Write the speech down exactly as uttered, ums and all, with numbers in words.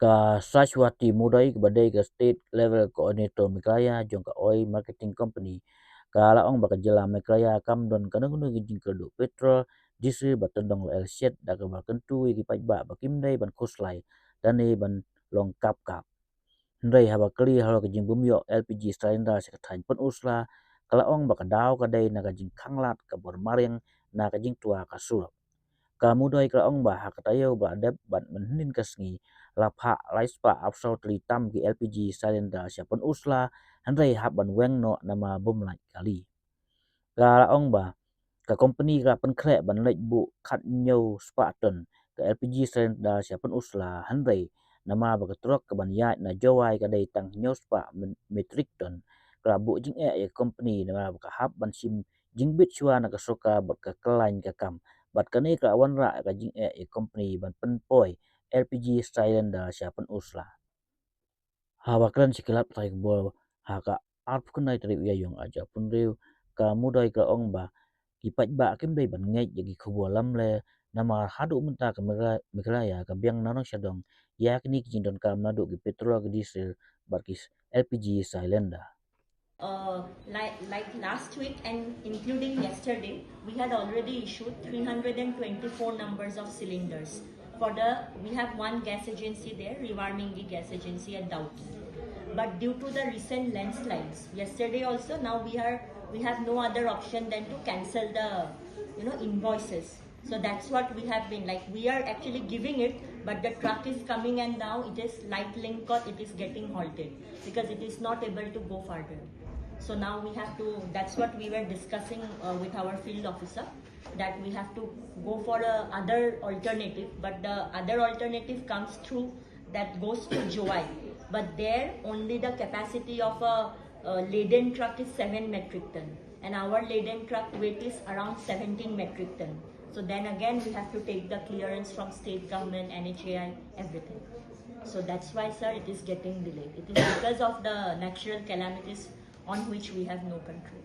Ka Sashwati Mudai, kaba dei ka State Level Coordinator Meghalaya jong ka Oil Marketing Company, ka la ong ba ka jylla Meghalaya kam don kano kano ki jingkyrduh petrol, diesel bad tyndong la el shet, da kaba kyntu ïa ki paidbah ba kim dei ban khuslai da ne ban long kap kap. Hynrei haba kylli halor ka jingbym ïoh L P G cylinder sha ka thaiñ Pynursla, ka la ong ba ka daw ka dei na ka jingkhanglad ka bor mariang na ka jingtwa ka surok. Ka Mudai ka la ong ba ha ka taïew ba la dep bad mynhynnin ka sngi la phah lai spah arphew saw tylli tam ki L P G cylinder sha Pynursla, hynrei hap ban weng noh namar bym lait kali. Ka la ong ba ka company ka la pynkhreh ban leit buh khathynñiew spah ton ka L P G cylinder sha Pynursla, hynrei namar ba ka trok kaban ïaid na Jowai ka dei tang hynñiew spah metrik ton, ka la buh jingeh ïa ka company namar ba ka hap ban shim jingbit shuwa na ka sorkar bad ka kyllaiñ ka kam. Bad kane ka la wanrah ka jingeh ïa ka company ban pynpoi L P G cylinder sha Pynursla. Haba kren sha ki lad pathai khubor ha ka arphew khyndai tarik u Ïaïong arhajar arphew hynriew, ka Mudai ka la ong ba ki paidbah kim dei ban ngeit ïa ki khubor lamler, namar haduh mynta ka Megha-, Meghalaya ka biang na nongshong shnong ïa kine ki jingdonkam naduh ki petrol, ki diesel bad ki L P G cylinder. Uh, like, like last week and including yesterday, we had already issued three hundred and twenty-four numbers of cylinders. For the, we have one gas agency there, Rewarmingi Gas Agency at Dawki. But due to the recent landslides, yesterday also, now we are, we have no other option than to cancel the, you know, invoices. So that's what we have been, like, we are actually giving it, but the truck is coming and now it is light link or it is getting halted because it is not able to go further. So now we have to, that's what we were discussing uh, with our field officer, that we have to go for a other alternative, but the other alternative comes through that goes to Jowai, but there only the capacity of a, a laden truck is seven metric ton, and our laden truck weight is around seventeen metric ton. So then again, we have to take the clearance from state government, N H A I, everything. So that's why, sir, it is getting delayed. It is because of the natural calamities on which we have no control.